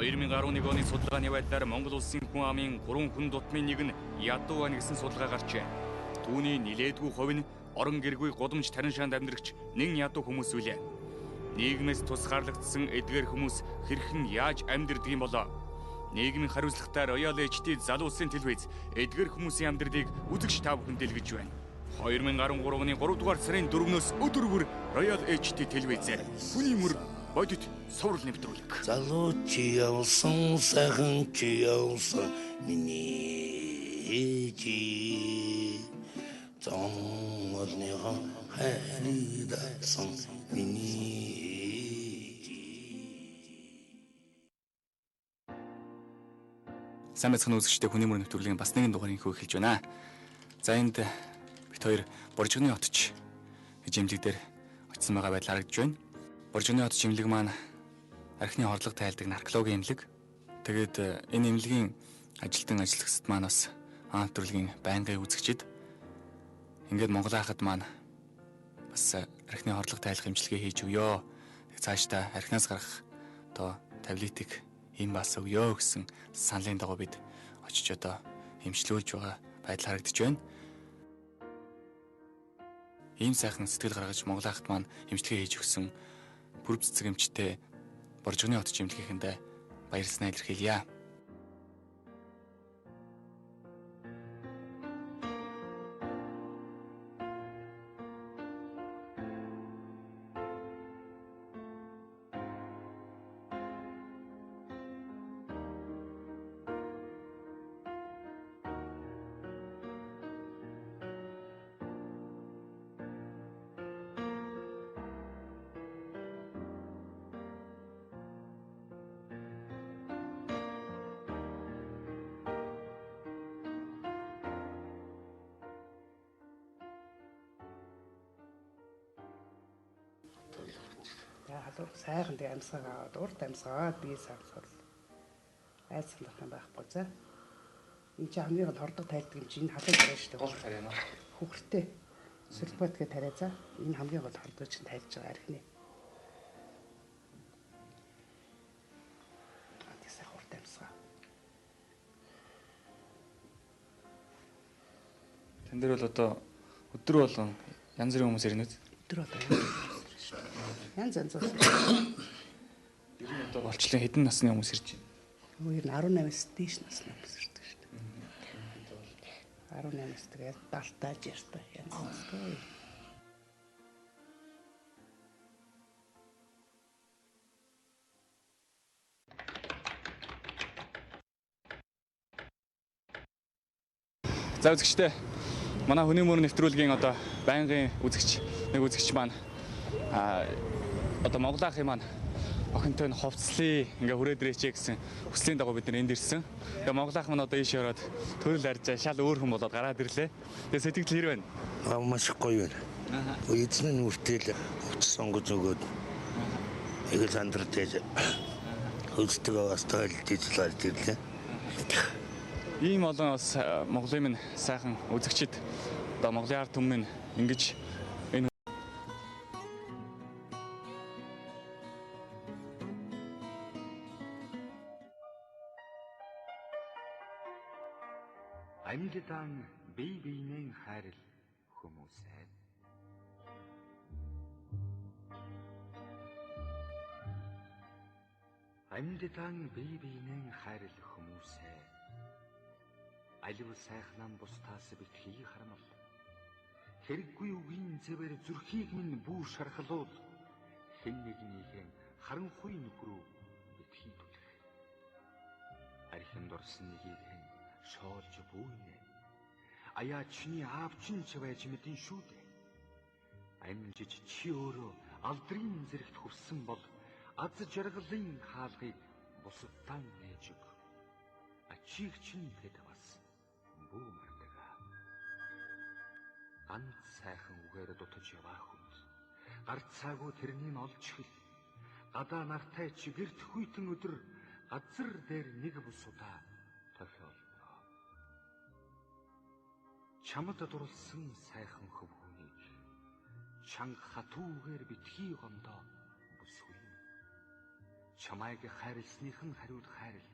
2011 оны судалгааны байдлаар Монгол улсын хүн амын 3 хүн дутмын нэг нь ядуу байна гэсэн судалгаа гарчээ. Түүний нилээдгүй хувь нь орон гэргүй гудамж тариншаанд амьдрагч нэн ядуу хүмүүс үлээ. Нийгмээс тусгаарлагдсан эдгээр хүмүүс хэрхэн яаж амьдрдаг юм болоо? Нийгмийн хариуцлагатай Royal HD залуусын телевиз эдгээр хүмүүсийн амьдралыг үзэгч та бүхэн дэлгэж байна. 2013 оны 3 дугаар сарын 4-өөс өдөр бүр Royal HD телевизээр хүний мөр бодит сурал нэвтрүүлэг. Залуу чи явсан, сайхан чи явсан, миний ээжи. Зонголныхон хайрыг дасан миний ээжи. Сайн байцгаана үзэгчдээ, хүний мөр нэвтрүүлгийн бас нэгэн дугаарыг эхэлж байна. За энд бит хоёр Боржигны отч гэж эмнэлэг дээр очисон байгаа байдал харагдаж байна. Боржигны отч эмнэлэг маань архины хордлого тайлдаг наркологийн эмнэлэг. Тэгээд энэ эмнэлгийн ажилтан ажиллагчид маань бас нэвтрүүлгийн байнгын үзэгчид. Ингээд Монгол хахад маань бас архины хордлого тайлах эмчилгээ хийж өгөө. Цаашдаа архинаас гарах одоо таблетик им бас өгөө гэсэн саналын дагуу бид очиж одоо эмчлүүлж байгаа байдал харагдаж байна. Ийм сайхан сэтгэл гаргаж Монгол хахад маань эмчилгээ хийж өгсөн бүрв цэцэг эмчтэй Боржигны отч эмнэлгийнхэндээ баярласнаа илэрхийлье. Халуур сайхан тэг амьсгаа аваад, урт амьсгаад бие савсвал айц санах юм байхгүй за. Энд чинь хамгийн гол хордог тайлдаг юм чинь энэ халуун тариа шүү дээ. Гол тариа нөө. Хүүхэртэй сульфат гэх тариа за. Энэ хамгийн гол хордог чинь тайлж байгаа архины. Тэг сайхан урт амьсгаа. Тэн дээр бол одоо өдөр болгон янз бүрийн хүмүүс ирнэ үү? Өдөр болгон янз янз. Ер нь одоо голчлон хэдэн насны хүмүүс ирж байна? Ер нь 18-аас дээш насны хүмүүс ирдэг шүү дээ. 18-аас тэгээд 70-таа 60-таа янз янзтай. За үзэгчдээ, манай хүний мөр нэвтрүүлгийн одоо байнгын үзэгч нэг үзэгч маань одоо Монгол ахын маань охинтой нь хувцлыг ингээ хүрээд ирээч гэсэн хүслийн дагуу бид нар энд ирсэн. Тэгээ Монгол ах маань одоо ийш ороод төрөл аржаа шал өөр хүн болоод гараад ирлээ. Тэгээ сэтгэл хэр байна? Маш гоё байна. Эзэн нь үртэл хувцас сонгож өгөөд эгэл сандарч хөлтөг бас тойлж ижил гарч ирлээ. Ийм олон бас Монголын минь сайхан үзэгчид одоо Монголын ард түмэн ингэж энэ амьдлан бие биенээ хайрл хүмүүсээ. Амьдлан бие биенээ хайрл хүмүүсээ. Аливаа сайхнаа бусдаас битгий хармал. Хэрэггүй үгийн зэвэр зүрхийг минь бүү шархлуул. Хэн нэгнийхээ харанхуй нөхрөө битгий түлх. Архин дурсан нэгийг шоолж бүүнэ. Аяа чиний аав чинь ч байж мэдэн шүү дээ. Амжиж чи өөрөө алдрын зэрэгт хүрсэн бол аз жаргалын хаалгыг бусдаа нээж өг. Ачийг чинь тэд бас бүү мартаг. Ганц сайхан үгээр дутаж яваа хүнд гарцаагүй тэрнийг олж хэл. Гадаа нартай чи гэрт хүйтэн өдөр газар дээр нэг бус удаа тохиолдно. Чамд дурлсан сайхан хөвгүүнийг чанга хатуугаар битгий гомдоо бүсгүй. Чамайг хайрлсных нь хариуд хайрл.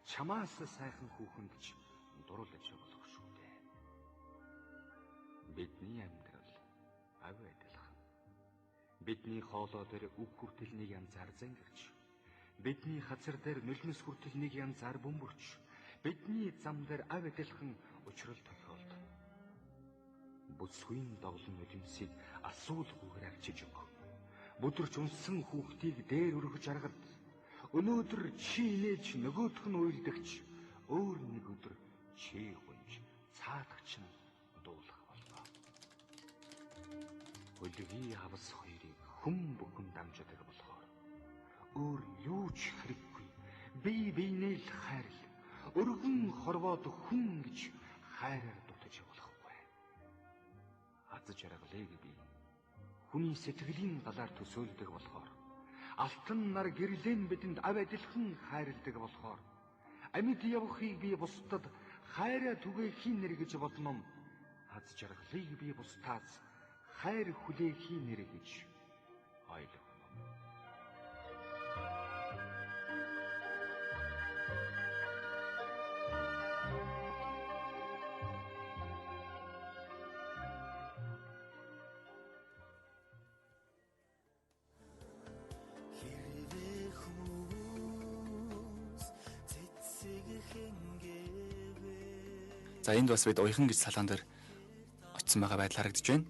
Чамаас сайхан хүүхэнд ч дурлаж болох шүү дээ. Бидний амьдрал ав адилхан. Бидний хоолой дээр үг хүртэл нэг янзаар зангирч, бидний хазар дээр нулимс хүртэл нэг янзаар бөмбөрч, бидний зам дээр ав адилхан учрал тохиолдно. Бүсгүйн доглон нулимсыг асуулгүйгээр арчиж өг. Бүдэрч унсан хүүхдийг дээр өргөж аргад. Өнөөдөр чи инээж нөгөөх нь уйлдагч, өөр нэг өдөр чи гунж цаадагч нь дуулах боллоо. Хөлгийн хавс хоёрыг хүн бүхэн дамждаг болохоор өөр юу ч хэрэггүй. Бие биенээ л хайрл. Өргөн хорвоод хүн гэж хайраар дутаж болохгүй. Аз жаргалыг би хүний сэтгэлийн галаар төсөөлдөг болохоор, алтан нар гэрлэн бидэнд ав адилхан хайрладаг болохоор, амьд явахыг би бусдад хайраа түгээхийн нэр гэж бодном. Аз жаргалыг би бусдаас хайр хүлээхийн нэр гэж ойлгоно. За энд бас бид уяхан гэж салон дээр очисон байгаа байдал харагдаж байна.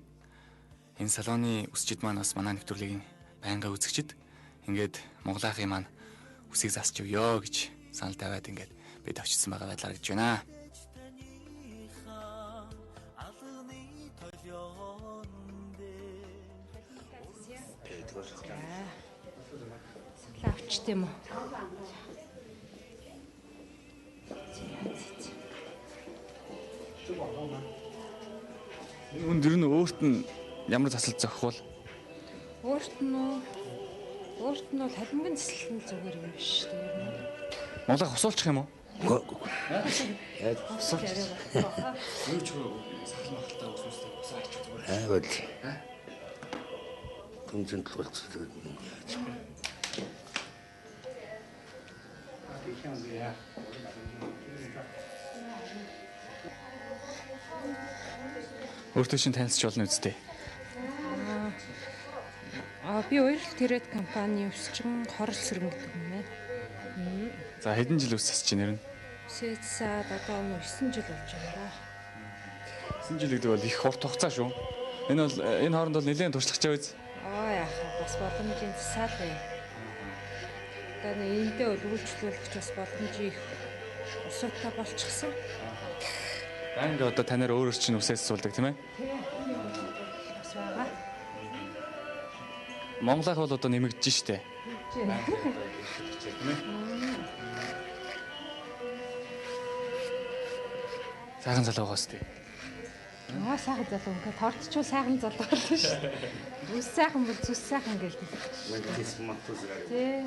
Энэ салоны үсчид маань бас манай нэвтрүүлгийн байнгын үзэгчид ингээд Монголынхын маань үсийг засч өгөө гэж санал тавиад ингээд бид очисон байгаа байдал харагдаж байна. Салон авчт юм уу? Энэ хүн дэр нь өөрт нь ямар засалт зохих бол? Өөрт нь үү? Өөрт нь бол халимгын засалт нь зүгээр юм биш үү? Монголыг хосуулчих юм уу? Яг хосуулчих. Юу ч сахал махалтай усустай усаа авчих зүгээр. Аа бол. Түнзэн тулцдаг юм яаж. Өөртөө чинь танилцж болно үсттэй. Аа би Уярл Тэрэд компани өсчин Хорол сэргэн гэдэг юм байна. За хэдэн жил үс засч нэр нь? Үсээсээ одоо 9 жил болж байна. 9 жил гэдэг бол их урт хугацаа шүү. Энэ бол энэ хооронд бол нэлээд туршлагатай биз? Аа яах вэ? Бас боломжийн засаал байна. Одоо нэг эндээ бол үйлчлүүлэгч бас боломжийн их усуутай болчихсон. Байнга одоо танаар өөрөөр чинь үсээс суулдаг тийм ээ? Тийм. Бас байгаа. Монголынх бол одоо нэмэгдэж штэ. Тийм. Сайхан залуу байгаа сте. Аа сайхан залуу ингээд тордчул сайхан залуу болно шүү дээ. Үс сайхан бол зүс сайхан гэлдэг. Тий.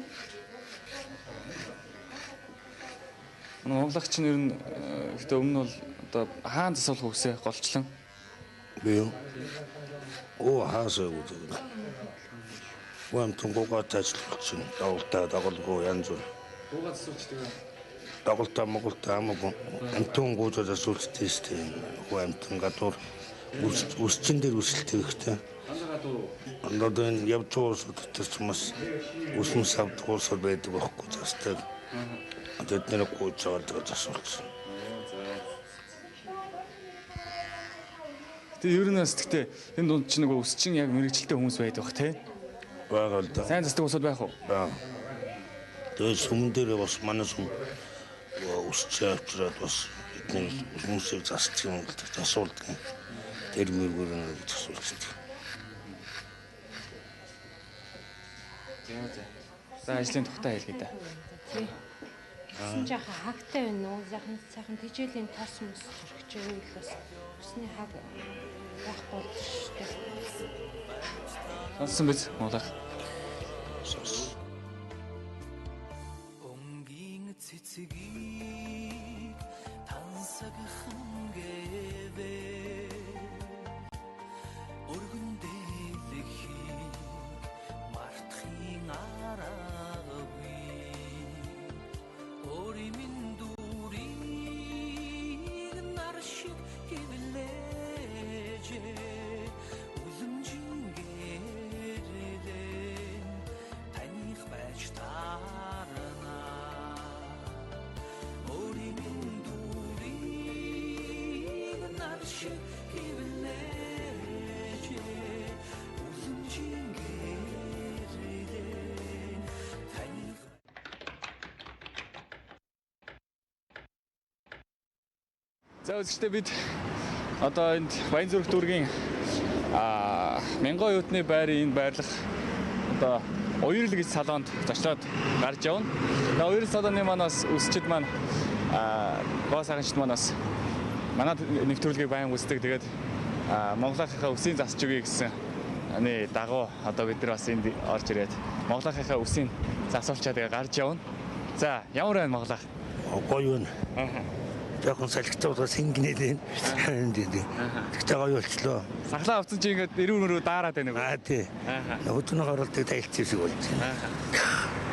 Монголынх чинь ер нь гэтээ өмнө бол одоо хаан засуулах үсээ голчлон. Би юу? Оо хаасаа үздэг. Уам тунгуугаа тачлуулсан. Давтаа дагалгүй янз бүр. Гуугаа засуулчдаг юм. Дагалтай Монголтай хамаагүй амтун гуузаа засуулчдаг шүү дээ. Хүү амтан гадуур үсчин дээр үсэлтэй ихтэй. Дандаа гадуур. Одоо энэ явж байгаа улсууд дотор ч бас үс мэс авдаг улсууд байдаг байхгүй засдаг. Тэд нэр гуйж байгаа засуулсан. Тэгээ ер нь бас гэхдээ энэ дунд чинь нөгөө өсчин яг мэрэгчлээ хүмүүс байдаг бах тий. Байгаа л да. Сайн засдаг улсууд байх уу? Баа. Тэгээ сүмэн дээр бас манай сүм өсч авчираад бас бидний хүмүүсийг засдаг юм л засуулдаг. Тэр мөргөр нь засуулдаг. За за. За ажлын тухтай хэлье да. Тий. Тэсэн жаахан хагтай байна уу? Сайхан сайхан тэжээлийн тос мөс зөрчөөөл бас усны хаг байхгүй болж шүү дээ. Сонссон биз Монголынх? Сонс. Өнгийн цэцгийг тансагхан гэвэ өргөн дээлхийг мартахын аргагүй. Шиг хивлээж үлэмжийн гэрэлэн таны. За үзэгчдээ, бид одоо энд Баянзүрх дүүргийн Мянган оюутны байрын энэ байрлах одоо Уярл гэж салонд зочлоод гарч явна. Тэгээ Уярл салооны манаас өсчд маань гоо сайханчд манаас манай нэвтрүүлгийг баян үздэг. Тэгээд Монголынхаа үсийн засч өгье гэсэн аны дагуу одоо бид нар бас энд орж ирээд Монголынхаа үсийг засуулчаа тэгээ гарч явна. За, ямар байна Монголах? Гоё юм. Жохон салхитай болохоос ингэнээд байна. Тэгтээ гоё болчлоо. Сахлаа авсан чи ингээд эрүүн өрөө daarаад байна уу? Аа тий. Нөгөөднө оролтыг тайлцсан шиг болж байна.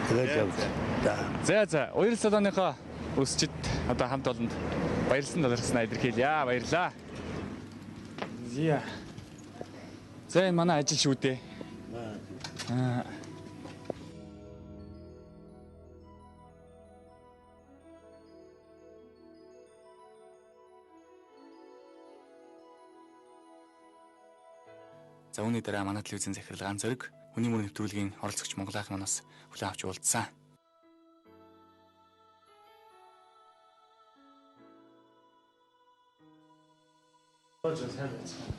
Тэгээд явж. За за, Уярл салооныхоо өсчд одоо хамт олонд баярлсан талархснаа илэрхийлье. Баярлаа. Зя. За, энэ манай ажил шүү дээ. Аа. За, үүний дараа манай телевизийн захирал Ган Зориг хүний мөр нэвтрүүлгийн оролцогч Монголынх манаас хүлээн авч уулзсан. Сайн байцгаана.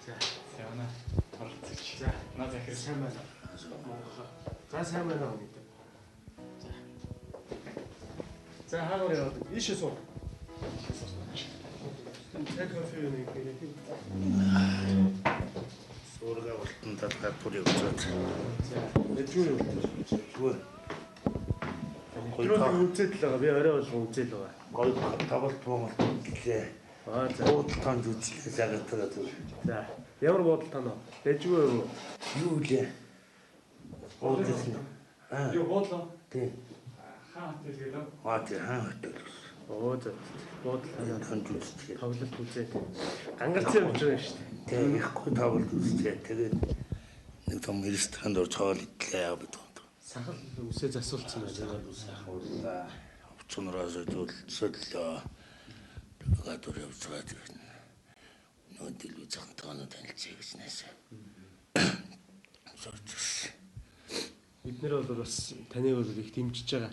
За, явна. Оролцогч. За, наа захирал сайн байна. Монгол. За, сайн байна уу гэдэг. За. За, хаагур яваад. Ийшээ суу. Цай кофе юу нэг гэрээ. Суурга болтон талгаар бүр явцаад. За, нэжгүй юу? Зүгээр. Нэвтрүүлэг үзээд л байгаа. Би орой болгон үзээд л байгаа. Гоё тоглолт Монгол үзлээ. Аа за. Буудал тоонд үзлээ цагаатгаа зүгээр. За. Ямар буудал тань вэ? Дэжгүй юу? Юу лээ? Буудал нь. Аа. Юу буудлаа? Тий. Хаан хотел гэлээ. Аа тий, хаан хотел. Оо за. Буудал тань танд үзлээ. Тоглолт үзээд. Гангарцсан явж байгаа юм шүү дээ. Тий, ихгүй тоглолт үзлээ. Тэгээд нэг том ресторанд орж хоол идлээ бид. Сахал үсээ засуулсан байна. Сахал үсээ хавлаа. Хувцсноос төлсөлөө. Гадуур явж байгаа тийм. Нөө телевизийнхэнтэйгээ танилцъя гэж нэсэ. Зорж. Бид нэр бол бас таныг бол их дэмжиж байгаа.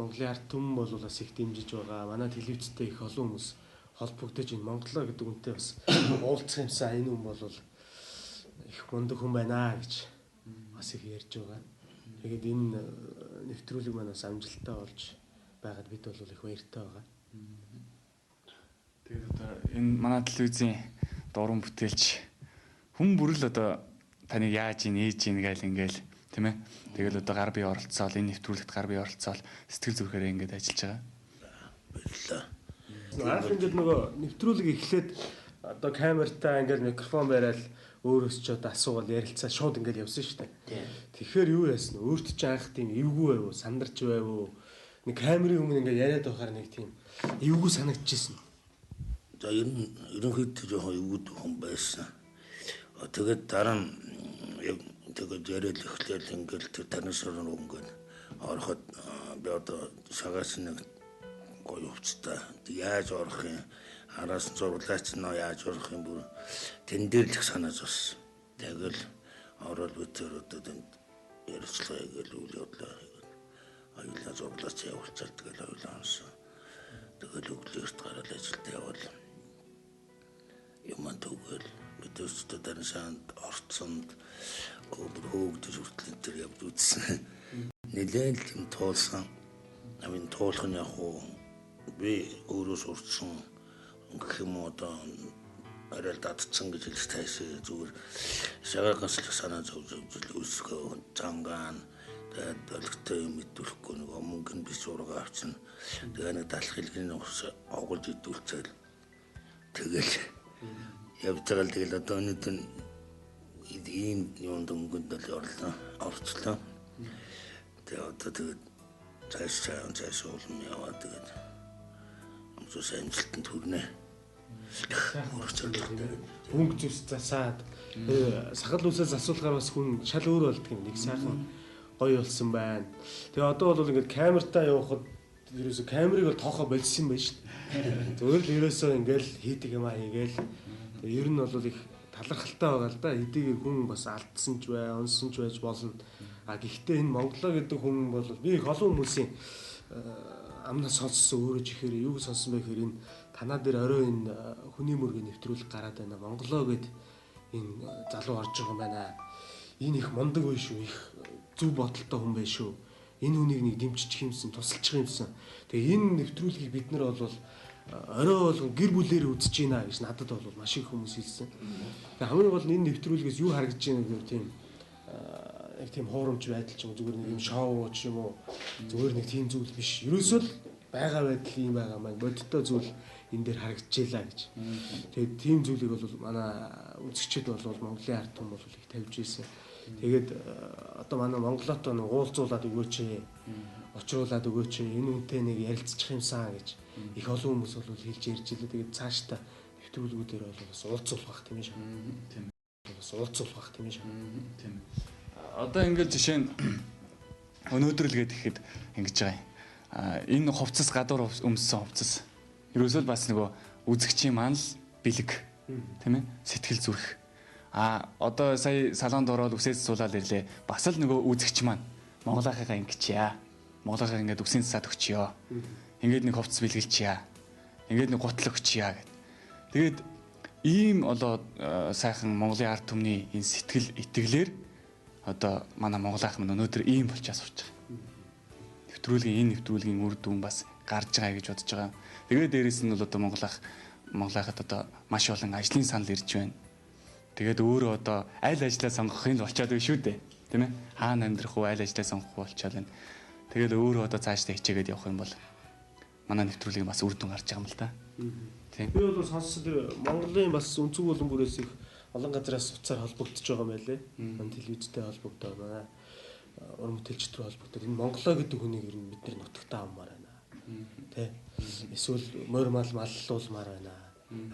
Монголын ард түмэн бол бас их дэмжиж байгаа. Манай телевизтэй их олон хүмүүс холбогдож энэ Монголоо гэдэг үнтэй бас уулзах юмсан энэ хүн бол их мундаг хүн байна гэж бас их ярьж байгаа. Тэгээд энэ нэвтрүүлэг маань бас амжилттай болж байгаад бид бол их баяртай байгаа. Тэгээд одоо энэ манай телевизийн дуран бүтээлч хүн бүрэл одоо таныг яаж ийн ээж ийн гээл ингээл тийм ээ. Тэгэл одоо гар бие оролцоол энэ нэвтрүүлэгт гар бие оролцоол сэтгэл зүрхээрээ ингээд ажиллаж байгаа. Баярлалаа. Анх ингээд нөгөө нэвтрүүлэг эхлээд одоо камертаа ингээд микрофон бариад өөрөөс ч одоо асуувал ярилцаа шууд ингээд явсан шүү дээ. Тэгэхээр юу яасан вэ? Өөрт ч анх тийм эвгүй байв уу, сандарч байв уу? Нэг камерын өмнө ингээд яриад байхаар нэг тийм эвгүй санагдчихсэн. За, ер нь ерөнхийдөө жоохон эвгүй хүн байсан. Тэгээд дараа нь яг тэгээд яриад эхлээл ингээд тэр танаас руу ингээд ороход би одоо шагаас нэг гоё хувцастай яаж орох юм, араас нь зурлаач нь яаж орох юм бүр тэн дээр л их санаа зовсон. Тэгэл ороод би тэр одоо тэнд ярилцлага хийгээл үйл явдлаа хийгээл аюулаа зурлаач явуулчаад тэгэл аюулаа онсон. Тэгэл өглөөрт гараад ажилд явбал юман төгөл бид өөрсдөө даран санд орцсонд бүр хөөгдөж хүртэл энэ төр явж үзсэн. Нэлээд л юм туулсан. Амин туулах нь яг уу би өөрөө сурцсан гэх юм уу одоо арай л дадцсан гэж хэлж тайшээ зүгээр шагаар ганцлах санаа зовж явж өсгөө зангаан тэгээд болготой юм идүүлэхгүй нэг мөнгөнд би зураг авчихна. Тэгээ нэг талх хэлгийн ус оголж идүүлцээл тэгэл явж байгаа л тэгэл одоо өнөөдөр ийм юунд өнгөнд л орлоо орчлоо. Тэгээ одоо тэгээд цааш улам яваа тэгээд амжуус амжилтанд хүрнэ. Өнгө зүс засаад сахал үсээ засуулахаар бас хүн шал өөр болдго юм. Нэг сайхан гоё болсон байна. Тэгээ одоо бол ингээд камертаа явахад Ерөөсө камерыг бол тоохоо болсон юм байна шүү дээ. Зүгээр л ерөөсөө ингээл хийдэг юм аа хийгээл. Ер нь бол их талархалтай байгаа л да. Хэдийгээр хүн бас алдсан ч бай, унсан ч байж болно. А гэхдээ энэ Монголоо гэдэг хүн бол би их олон хүмүүсийн амнаас сонссон өөрөө чихээр юу сонссон бэ гэхээр энэ танаа дээр орой энэ хүний мөргийн нэвтрүүлэг гараад байна. Монголоо гэд энэ залуу орж байгаа юм байна. Энэ их мундаг байх шүү. Их зөв бодолтой хүн байх шүү. Энэ хүнийг нэг дэмжчих юмсан, тусалчих юмсан. Тэгээ энэ нэвтрүүлгийг бид нар бол орой болгон гэр бүлээр үзэж байна гэж надад бол маш их хүмүүс хэлсэн. Тэгээ хамгийн гол нь энэ нэвтрүүлгээс юу харагдаж байна гэвэл тийм яг тийм хуурамч байдал ч юм уу зүгээр нэг юм шоу ч юм уу зүгээр нэг тийм зүйл биш. Ерөөсөө л байгаа байдал юм байгаа маань бодиттой зүйл энэ дээр харагдчихлаа гэж. Тэгээд тийм зүйлийг бол манай үзэгчид бол Монголын ард түмэн бол их тавьж ирсэн. Тэгээд одоо манай Монголоотой нэг уулзуулаад өгөөч ээ. Очруулад өгөөч ээ. Энэ үнтэй нэг ярилцчих юмсан гэж их олон хүмүүс бол хэлж ярьж илээ. Тэгээд цаашдаа нэвтрүүлгүүдээр бол бас уулзуулах бах тийм ээ. Тийм. Бас уулзуулах бах тийм ээ. Тийм. Одоо ингээл жишээ нь өнөөдөр л гээд ихэд ингэж байгаа юм. Энэ хувцас гадуур өмссөн хувцас. Ерөөсөө л бас нөгөө үзэгчийн маань л бэлэг тийм ээ сэтгэл зүрх. А одоо сая салонд ороод үсээс суулаад ирлээ. Бас л нөгөө үзэгч маань Монголынхаа ингэчья. Монголынхаа ингээд үсийн цаад өгчөө. Ингээд нэг хувцас бэлгэлчья. Ингээд нэг гутал өгчья гэд. Тэгээд ийм одоо сайхан Монголын ард түмний энэ сэтгэл итгэлээр одоо манай Монгол ах минь өнөөдөр ийм болчоо сууж байгаа. Нэвтрүүлгийн энэ нэвтрүүлгийн үр дүн бас гарч байгаа гэж бодож байгаа. Тэгээд дээрэс нь бол одоо Монгол ах Монгол ахад одоо маш олон ажлын санал ирж байна. Тэгээд өөрөө одоо аль ажлаа сонгохын л болчоод байна шүү дээ. Тийм ээ? Хаана амьдрах уу, аль ажлаа сонгох уу болчоод байна. Тэгээд өөрөө одоо цаашдаа хичээгээд явах юм бол манай нэвтрүүлгийн бас үр дүн гарч байгаа юм л да. Тийм. Би бол сонссон тэр Монголын бас өнцөг болон бүрээс их олон газараас утсаар холбогдож байгаа юм байлээ. Манай телевизтэй холбогдоо, манай уран бүтээлчд рүү холбогдоод энэ Монголоо гэдэг хүнийг ер нь бид нар нутагтаа авмаар байна. Тэ. Эсвэл морь мал маллуулмаар байна.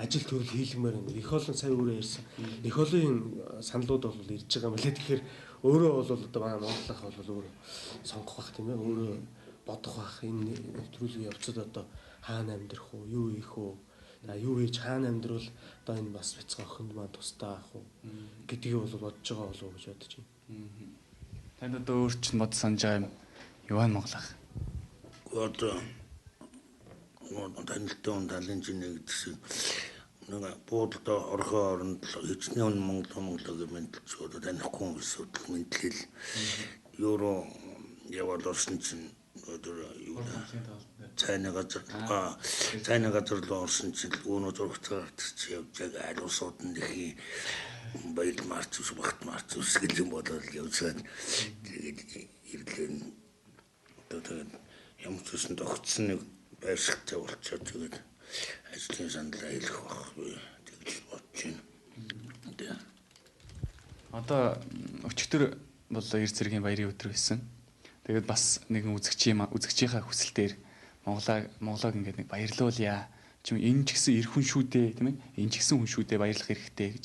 Ажил төрөл хийлгмээр байна. Их олон сая өөрөө ярьсан. Их олон юм саналууд бол ирж байгаа юм лээ. Тэгэхээр өөрөө бол одоо манай Монгол ах бол өөрөө сонгох бах тийм ээ. Өөрөө бодох бах энэ нэвтрүүлгийн явцад одоо хаана амьдрах уу, юу хийх үү? Юу хийж хаана амьдрал одоо энэ бас бяцхан охинд маань тустай ах уу гэдгийг бол бодож байгаа болов уу гэж бодож байна. Танд одоо өөр чинь бод санаж байгаа юм юу вэ Монгол ах? Одоо танилтай хүн талын чинь нэгдсэн нэг буудалд орхоо оронд хичнээн хүн Монгол мэдлж одоо танихгүй хүн асуудал мэдлэл евро яваад орсон чинь одоо юу цайны газар цайны газар руу орсон чинь өнөө зурагтай гарч явж яг аль усууд нь нэхий баяр марч ус багт марч ус гэх юм болол явцаад тэгээд ирлээ одоо тэгээд ямар ч үсэн тогтсон нэг байршилтай болчиход тэгээд ажлын саналаа хэлэх байх би тэгж бодож байна. Одоо өчигдөр бол эрт зэргийн баярын өдөр байсан. Тэгээд бас нэгэн үзэгчийнхаа хүсэлтээр Монголоог ингээд нэг баярлуулъя. Чим энэ ч гэсэн эр хүн шүү дээ, тийм ээ? Энэ ч гэсэн хүн шүү дээ, баярлах хэрэгтэй гэж.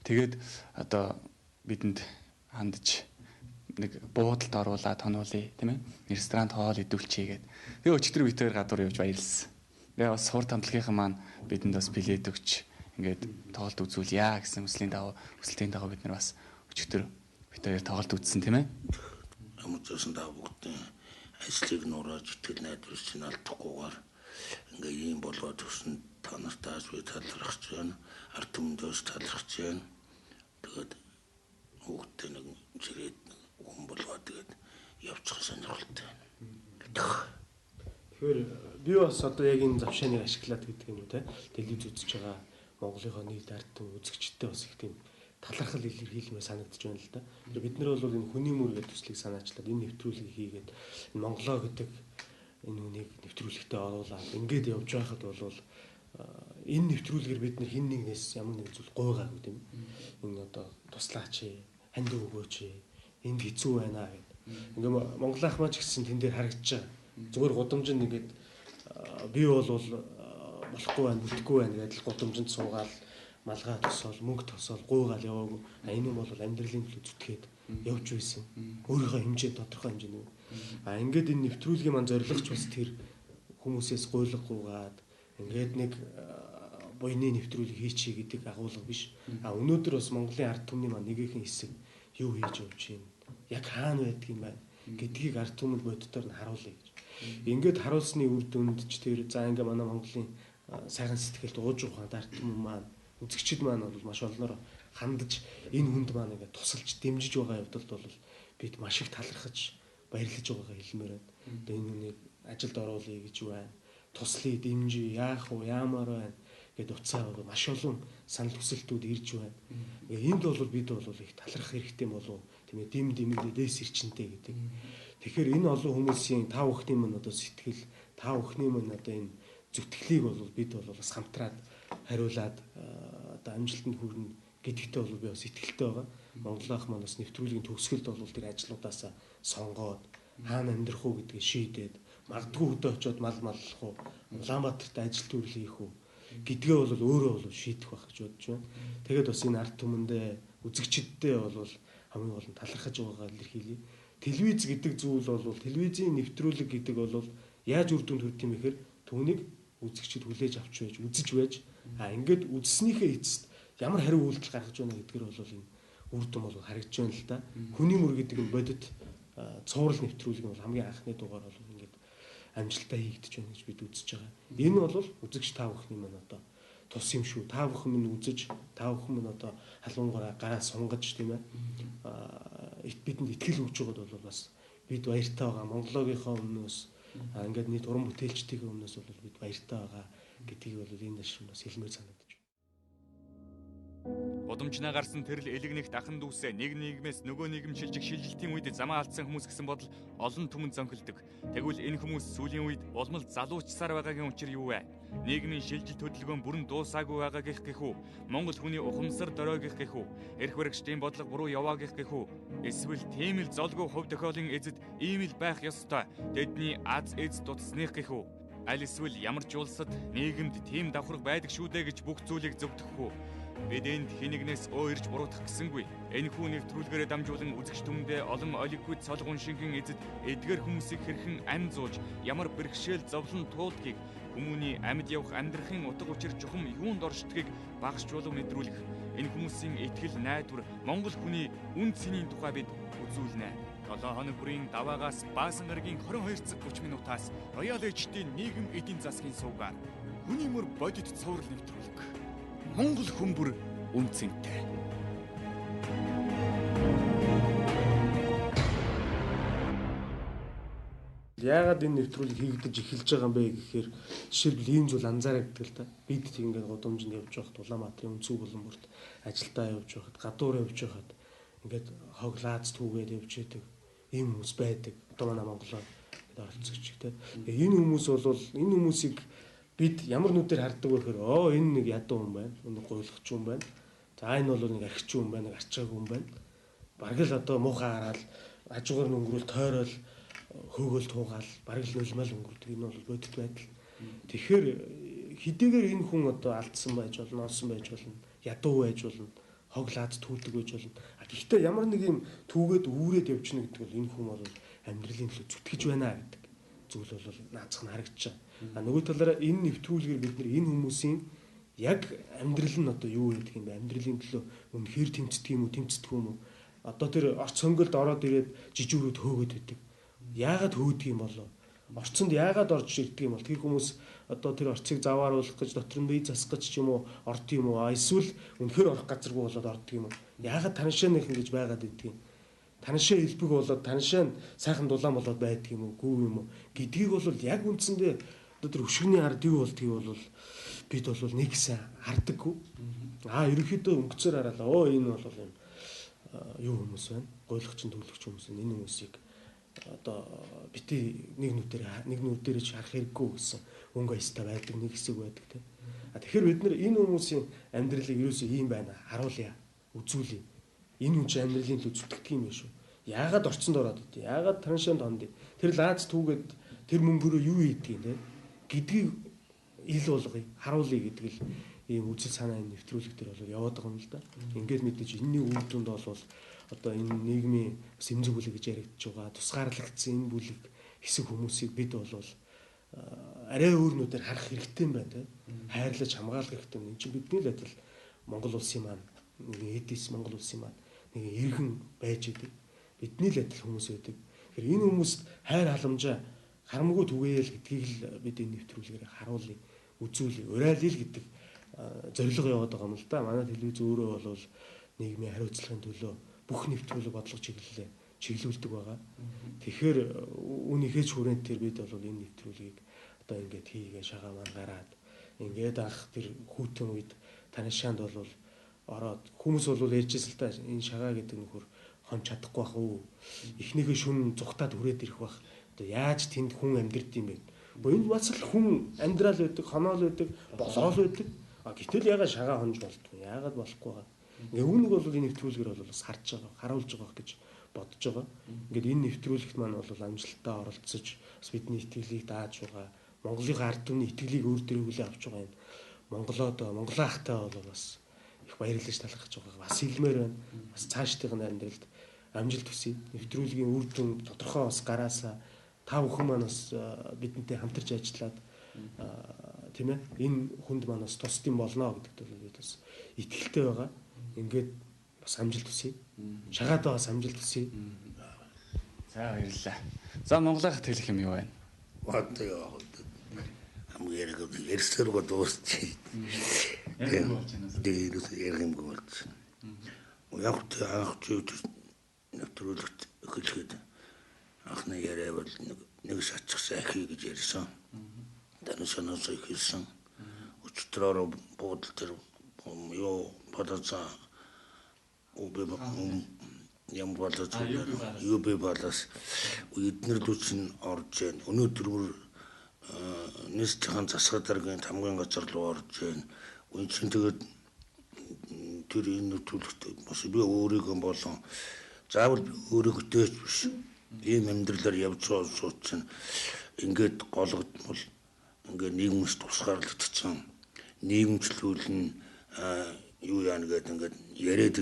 Тэгээд одоо бидэнд хандж нэг буудалд оруулаад тонуулъя, тийм ээ? Ресторанд хоол идэвхчихье гэд. Тэгээ өчигдөр бид хоёр гадуур явж баярлсан. Тэгээ бас сур тамтлагийнхан маань бидэнд бас билет өгч ингээд тоглолт үзүүлье гэсэн хүслийн дагуу бид нар бас өчигдөр бид хоёр тоглолт үзсэн, тийм ээ? Ямар ч байсан та бүгдийн ажлыг нурааж итгэл найдвар чинь алдахгүйгээр ингээ ийм болгоод өгсөн та нартаас би талархаж байна. Ард түмэндээс талархаж байна. Тэгээд хүүхдээ нэг чирээд хүн болгоод тэгээд явчих сонирхолтой байна. Тэгэхээр би бас одоо яг энэ завшааныг ашиглаад гэдэг юм уу те телевиз үзэж байгаа Монголынхоо нийт ард түмэн үзэгчдээ бас их тийм талархал илэрхийлмээр санагдаж байна л да. Тэгэхээр бид нар бол энэ хүний мөр гэдэг төслийг санаачлаад энэ нэвтрүүлгийг хийгээд энэ Монголоо гэдэг энэ хүнийг нэвтрүүлэгтээ оруулаад ингээд явж байхад бол энэ нэвтрүүлгээр бид нар хэн нэгнээс ямар нэгэн зүйл гуйгаагүй тийм ээ. Энэ одоо туслаач, ханд өгөөч, энд хэцүү байна гэд. Ингээ Монгол ах маань ч гэсэн тэн дээр харагдаж байгаа. Зүгээр гудамжинд ингээд би бол болохгүй байна, бүтэхгүй байна гэдэл гудамжинд суугаал малгай тосоол, мөнгө тосоол, гуйгаал яваагүй. Энэ юм бол амьдралын төлөө зүтгээд явж байсан. Өөрийнхөө хэмжээ, тодорхой хэмжээний. А ингээд энэ нэвтрүүлгийн маань зорилго ч бас тэр хүмүүсээс гуйлггүйгаад ингээд нэг буйны нэвтрүүлэг хийчихье гэдэг агуулга биш. А өнөөдөр бас Монголын ард түмний маань нэгэн хэсэг юу хийж явж байна? Яг хаана байдг юм байна гэдгийг ард түмэнд боддоор нь харуулъя гэж. Ингээд харуулсны үр дүнд ч тэр за ингээ манай Монголын сайхан сэтгэлд ууж ухаанд ард түмэн маань үзэгчид маань бол маш олноор хандаж энэ хүнд маань ингээ тусалж дэмжиж байгаа явдалд бол бид маш их талархаж баярлаж байгаагаа хэлмээр байна. Одоо энэ хүнийг ажилд оруулъя гэж байна. Туслая, дэмжиж, яах вэ, яамаар байна гэд утсаар бол маш олон санал хүсэлтүүд ирж байна. Ингээ энд бол бид бол их талархах хэрэгтэй болов, тийм ээ, дэм дэмэндээ дээс ирчэнтэй гэдэг. Тэгэхээр энэ олон хүмүүсийн та бүхний минь одоо сэтгэл, та бүхний минь одоо энэ зүтгэлийг бол бид бол бас хамтраад хариулаад одоо амжилтанд хүрнэ гэдэгтээ бол би бас итгэлтэй байгаа. Монгол ах маань бас нэвтрүүлгийн төгсгөлд бол тэр ажлуудаасаа сонгоод хаана амьдрах уу гэдгээ шийдээд магадгүй хөдөө очиод мал маллах уу, Улаанбаатарт ажил төрөл хийх үү гэдгээ бол өөрөө бол шийдэх байх гэж бодож байна. Тэгээд бас энэ ард түмэндээ үзэгчддээ бол хамгийн гол нь талархаж байгаагаа илэрхийлье. Телевиз гэдэг зүйл бол телевизийн нэвтрүүлэг гэдэг бол яаж үр дүнд хүрдэг юм бэхээр түүнийг үзэгчид хүлээж авч байж үзэж байж а ингээд үзснийхээ эцэст ямар хариу үйлдэл гаргаж байна гэдгээр бол энэ үр дүн бол харагдаж байна л да. Хүний мөр гэдэг нь бодит цуврал нэвтрүүлэг нь бол хамгийн анхны дугаар бол ингээд амжилттай хийгдэж байна гэж бид үзэж байгаа. Энэ бол үзэгч та бүхний маань одоо тус юм шүү. Та бүхэн минь үзэж, та бүхэн минь одоо халуунгаараа гараа сунгаж тийм ээ. Бидэнд итгэл өгч байгаад бол бас бид баяртай байгаа. Монгологийнхоо өмнөөс ингээд нийт уран бүтээлчдийн өмнөөс бол бид баяртай байгаа гэдгийг бол энэ дашин бас хэлмээр санагдаж байна. Удамжнаа гарсан тэрл элэгнэгт ахан дүүсээ нэг нийгмээс нөгөө нийгэм шилжих шилжилтийн үед замаа алдсан хүмүүс гэсэн бодол олон түмэнд зөнхөлдөг. Тэгвэл энэ хүмүүс сүүлийн үед улмал залуучсаар байгаагийн учир юу вэ? Нийгмийн шилжилт хөдөлгөөн бүрэн дуусаагүй байгаагийнх гэх үү? Монгол хүний ухамсар дөройгийнх гэх үү? Эрх баригчдын бодлого буруу яваагийнх гэх үү? Эсвэл тийм л золгүй хувь тохиолын эзэд ийм л байх ёстой. Тэдний аз эз дутсных гэх үү? Аль эсвэл ямар ч улсад нийгэмд тийм давхарга байдаг шүү дээ гэж бүх зүйлийг зөвтгөх үү? Бид энд хинэгнээс ирж буруутгах гэсэнгүй. Энэхүү нэвтрүүлгээрээ дамжуулан үзэгч түмэндээ олон олиггүй цолгон шингэн эзэд эдгээр хүмүүсийг хэрхэн ам зууж ямар бэрхшээл зовлон туулдгийг хүмүүний амьд явах амьдрахын утга учир чухам юунд оршдгийг багшжуулан мэдрүүлэх. Энэ хүмүүсийн итгэл найдвар Монгол хүний үн цэнийн тухай бид үзүүлнэ. 7 хоног бүрийн даваагаас Баасан гарагийн 22 цаг 30 минутаас Royal HD нийгэм эдийн засгийн сувгаар хүний мөр бодит цуврал нэвтрүүлэг. Монгол хүн бүр үн цэнтэй. Яагаад энэ нэвтрүүлэг хийгдэж эхэлж байгаа юм бэ гэхээр жишээлбэл ийм зүйл анзаарагддаг л да. Бид тийм ингээд гудамжинд явж байхад Улаанбаатарын өнцөг булан бүрт ажилдаа явж байхад гадуур явж байхад ингээд хоглаац түүгээд явж идэг ийм хүмүүс байдаг. Одоо манай Монголоор бид оролцогч те. Энэ хүмүүс бол энэ хүмүүсийг бид ямар нүдээр харддаг вэ гэхээр оо энэ нэг ядуу хүн байна, энэ гуйлгч хүн байна. За энэ бол нэг архич хүн байна, нэг арчааг хүн байна. Бараг л одоо муухай хараад хажуугаар нь өнгөрөөл тойрол хөөгөл туугаал бараг л нулимал өнгөрдөг. Энэ бол бодит байдал. Тэгэхээр хэдийгээр энэ хүн одоо алдсан байж болно, олсон байж болно, ядуу байж болно, хоглаад түүдэг байж болно. А гэхдээ ямар нэг юм түүгээд үүрээд явчихна гэдэг бол энэ хүн бол амьдралын төлөө зүтгэж байна гэдэг зүйл бол наацх нь харагдаж байгаа. А нөгөө талаараа энэ нэвтрүүлгээр бид нэр энэ хүмүүсийн яг амьдрал нь одоо юу гэдэг юм бэ? Амьдралын төлөө үнэхээр тэмцдэг юм уу, тэмцдэг юм уу? Одоо тэр орц хөнгөлд ороод ирээд жижүүрүүд хөөгöd байдаг. Яагаад хөөдөг юм болов? Орцонд яагаад орж ирдэг юм бол тэр хүмүүс одоо тэр орцыг завааруулах гэж дотор нь бие засах гэж ч юм уу орд юм уу? Эсвэл үнэхээр орох газаргүй болоод ордог юм уу? Яагаад таншааных ингэж байгаад иддэг юм? Таншаа элбэг болоод таншаа сайхан дулаан болоод байдаг юм уу? Гүү юм уу? Гэдгийг бол яг үндсэндээ одоо тэр өшгөний ард юу болдгийг бол бид бол нэг сайн хардаггүй. Аа ерөнхийдөө өнгөцөөр хараалаа. Оо энэ бол юм юу хүмүүс байна? Гуйлгчин төлөгч хүмүүс байна. Энэ хүмүүсийг одоо бити нэг нүдээр ч харах хэрэггүй гэсэн өнгө аястай байдаг нэг хэсэг байдаг тийм. А тэгэхээр бид нар энэ хүмүүсийн амьдралыг ерөөсөө ийм байна харуулъя, үзүүлье. Энэ хүн чинь амьдралын төлөө зүтгэдэг юм байна шүү. Яагаад орцонд ороод идэв? Яагаад траншанд онд? Тэр лаац түүгээд тэр мөнгөөрөө юу хийдэг юм те? Гэдгийг ил болгоё, харуулъя гэдэг л ийм үзэл санаа энэ нэвтрүүлэг дээр бол яваад байгаа юм л да. Ингээд мэдээж энэний үр дүнд бол одоо энэ нийгмийн бас эмзэг бүлэг гэж яригдж байгаа тусгаарлагдсан энэ бүлэг хэсэг хүмүүсийг бид бол арай өөр нүдээр харах хэрэгтэй юм байна те. Хайрлаж хамгаалах хэрэгтэй юм. Энд чинь бидний л адил Монгол улсын маань нэг эдис Монгол улсын маань нэг иргэн байж идэг. Бидний л адил хүмүүс байдаг. Тэгэхээр энэ хүмүүст хайр халамжаа харамгүй түгээе л гэдгийг л бид энэ нэвтрүүлгээр харуулъя, үзүүлье, уриалъя л гэдэг зорилго яваад байгаа юм л да. Манай телевиз өөрөө бол нийгмийн хариуцлагын төлөө бүх нэвтрүүлэг бодлого чиглэлээ чиглүүлдэг байгаа. Тэгэхээр үүнийхээ ч хүрээнд тэр бид бол энэ нэвтрүүлгийг одоо ингээд хийгээ шагаа маань гараад ингээд анх тэр хүүтэн үед Таншаанд бол ороод хүмүүс бол ярьжсэн л та энэ шагаа гэдэг нөхөр хон чадахгүй бах уу. Эхнийхээ шүн зүхтаад хүрээд ирэх бах. Одоо яаж тэнд хүн амьдрд юм бэ? Гэхдээ энд бас л хүн амьдрал байдаг, хоноол байдаг, болоол байдаг. А гэтэл ягаад шагаа хонж болдгоо? Яагаад болохгүй байгаа? Ингээ үүнийг бол энэ нэвтрүүлгээр бол бас харж байгаа, харуулж байгаа гэж бодож байгаа. Ингээд энэ нэвтрүүлэгт маань бол амжилттай оролцож бас бидний итгэлийг дааж байгаа. Монголын ард түмний итгэлийг өөр дөрөв хүлээн авч байгаа юм. Монголоод Монголын ахтай бол бас их баярлаж талархаж байгаа. Бас хэлмээр байна. Бас цаашдын амьдралд амжилт хүсье. Нэвтрүүлгийн үр дүн тодорхой бас гараасаа та бүхэн маань бас бидэнтэй хамтарч ажиллаад тийм ээ энэ хүнд маань бас тусдсан болно гэдэгт бол бид бас итгэлтэй байгаа. Ингээд бас амжилт хүсье. Шагаадаа бас амжилт хүсье. За баярлалаа. За Монголын хэлэх юм юу байна? Одоо хамгийн яриг ярьсаргаа дуусчих. Яриг болж байна. Тэгээд яриг юм болж. Яг анх нэвтрүүлэгт эхлэхэд анхны яриа бол нэг шатчихсан ахи гэж ярьсан. Таншаанаас эхэлсэн. Өчтөрөөр буудал дээр юу бодоцоо үби ям болоод юу би болоос эднэр лүү чинь орж जैन. Өнөөдөр бүр нийслэлийн засаг даргын тамгын газар руу орж जैन. Үн чинь тэгээд тэр энэ нэвтрүүлэгт бас би өөрийгөө болон заавал би өөрийгөө дээч биш. Ийм амьдралаар явж байгаа улсууд чинь ингээд гологдмол ингээд нийгэмс тусгаарлагдсан. Нийгэмчлүүл нь юу яана гэдэг ингээд яриад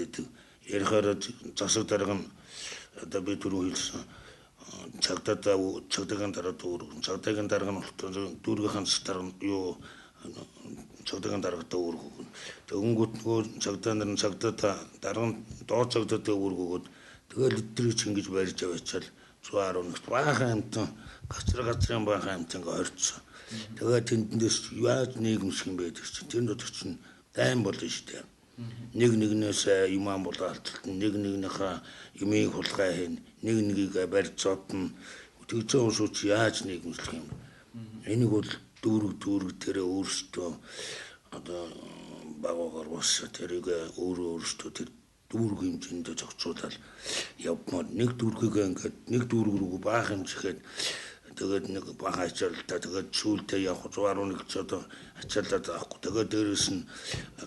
идэг. Ярихаараа засаг дарга нь одоо би түрүү хэлсэн цагдаагийн дараа дүүрэг, цагдаагийн дарга нь болтон дүүргийнхэн дарга нь юу цагдаагийн даргатай үүрэг өгнө. Тэгэнгүүт нөгөө цагдаа нар нь цагдаатай дарга нь доод цагдаатай үүрэг өгөөд тэгэл өдрийг ч ингэж барьж аваачаал 111-т баахан амтан газрын баахан амтан ингээ хорцсон. Тэгээд тэндээс яаж нийгэмших юм бэ гэдэг чинь тэнд одоо чинь дайн болно шүү дээ. Нэг нэгнээс юм булаалталтна, нэг нэгнийхээ юмыг хулгай хийн, нэг нэгийг барьж зодно. Тэгж байгаа улсууд яаж нийгэмшлэх юм бэ? Энийг бол дүүрэг тэрэ өөрсдөө одоо багаагаар бас тэрийг өөрөө өөрсдөө тэр дүүрэг хэмжээнд зохицуулаад явмаар нэг дүүргийг ингээд нэг дүүрэг рүү баах хэмжихэд тэгээд нэг бахан ачаалдаа тэгээд сүүлдээ явах 111 ч одоо ачаалаад авахгүй тэгээд дээрэс нь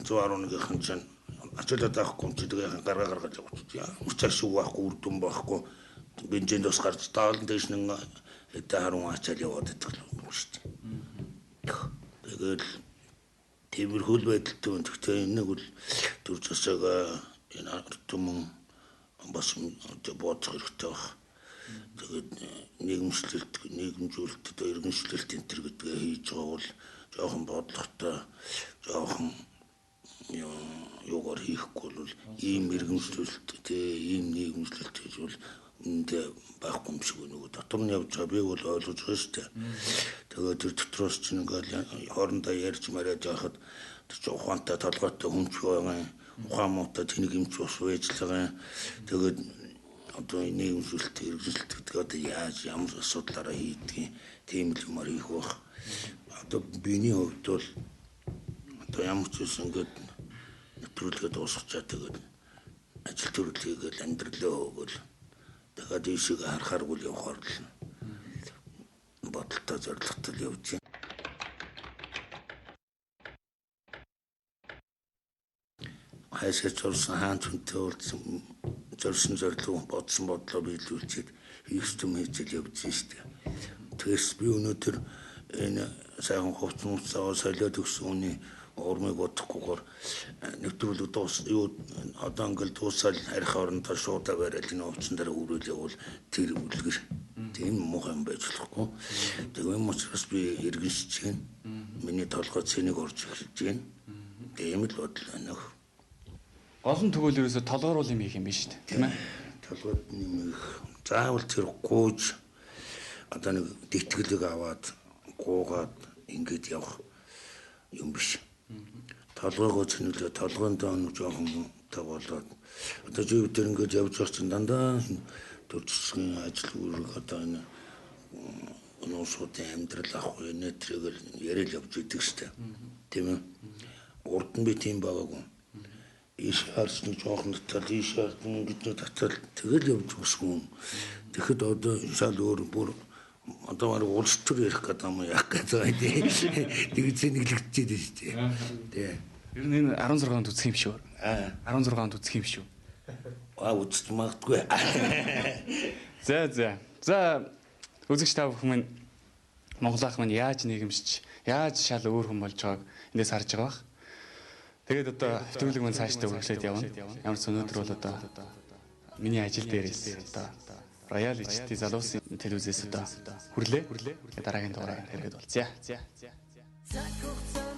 111-ийн чинь ачаалаад авахгүй юм чи тэгээд гаргаа гаргаж явчих. Ямар ч ашиг байхгүй үр дүн байхгүй бензинд бас гарч таалан дээш нэг хэдэн харун ачаал яваад идэх юм шүү дээ. Тэгээд тиймэрхүү л байдалтай байна. Гэхдээ энийг бол төр засаг энэ ард түмэн бас бодох хэрэгтэй байх. Тэгээд нийгэмшлэлт, нийгэмжүүлэлт, одоо иргэншлэлт энэ төр гэдгээ хийж байгаа бол жоохон бодлоготой, жоохон юугаар хийхгүй бол ийм иргэншлэлт, тий ийм нийгэмшлэлт гэж бол үүндээ байхгүй юм шиг нөгөө дотор нь явж байгаа би бол ойлгож байгаа шүү дээ. Тэгээд тэр дотроос чинь ингээл хоорондоо ярьж мариад байхад тэр чинь ухаантай толгойтой хүн ч байгаа юм. Ухаан муутай тэнэг юм ч бас байж л байгаа юм. Тэгээд одоо нийгэмшилт, иргэншилт гэдэг одоо яаж ямар асуудлаараа хийдгийг тийм л юмар хийх байх. Одоо биений хувьд бол одоо ямар ч зүйл ингээд нэвтрүүлгээ дуусгачаа тэгээд ажил төрөлхийгээл амьдралаа өгөөл дахиад ийшээ харахааргүй л явахаар л бодолтой зорилготой л явж байна. Хайшаа зорсон хаан түнтэй уулзсан зорсон зорилго бодсон бодлоо биелүүлчихэд хийх юм хийжэл явж шүү дээ. Тэгээс би өнөөдөр энэ сайхан хувц муцаа солиод өгсөн хүний урмыг бодохгүйгээр нэвтрүүлэг дуус юу одоо ингээл дуусаал харих орондоо шууд барайл энэ хувцсан дээр өрөөл явуул тэр үлгэр. Тийм муухай юм байж болохгүй. Тийм учраас би иргэншиж байна. Миний толгой цэнийг орж эхэлж байна. Тийм л бодол байна. Гол нь тэгвэл ерөөсө толгооруул юм хийх юм биш үү? Тийм ээ. Толгойд нэмэх заавал тэр гууж одоо нэг тэтгэлэг аваад гуугаад ингэж явах юм биш. Толгойгоо цэнэглээ, толгойн доо жоохон болоод одоо жив дээр ингэж явж байгаа чинь дандаа төр засгийн ажил үүрэг одоо энэ нуусуудын амьдрал авах энэ тэрийг яриад явж идэг штэ. Тийм ээ. Урд нь би тийм байгаагүй. Ийш харж нэг жоохон татал, ийш харж ингэж нэг татал тэгэл явж өгсгүн. Тэгэхэд одоо шал өөр бүр одоо бараг улс төр ярих гэдэг юм яах гэж байгаа тийм. Тэгж зэнэглэгдчихэд шүү дээ. Тий. Ер нь энэ 16 онд үзэх юм шүү. 16 онд үзэх юм шүү. Аа үзэж магадгүй. За за. За үзэгч та бүхэн минь Монгол ах минь яаж нийгэмшиж, яаж шал өөр хүн болж байгааг эндээс харж байгаа бах. Тэгээд одоо хэвтрүүлэг маань цаашдаа үргэлжлээд явна. Ямар ч өнөөдөр бол одоо миний ажил дээрээс одоо Royal HD залуусын телевизээс одоо хүрлээ. Дараагийн дугаараар хэрэгэд болцъя. Цаг хугацаа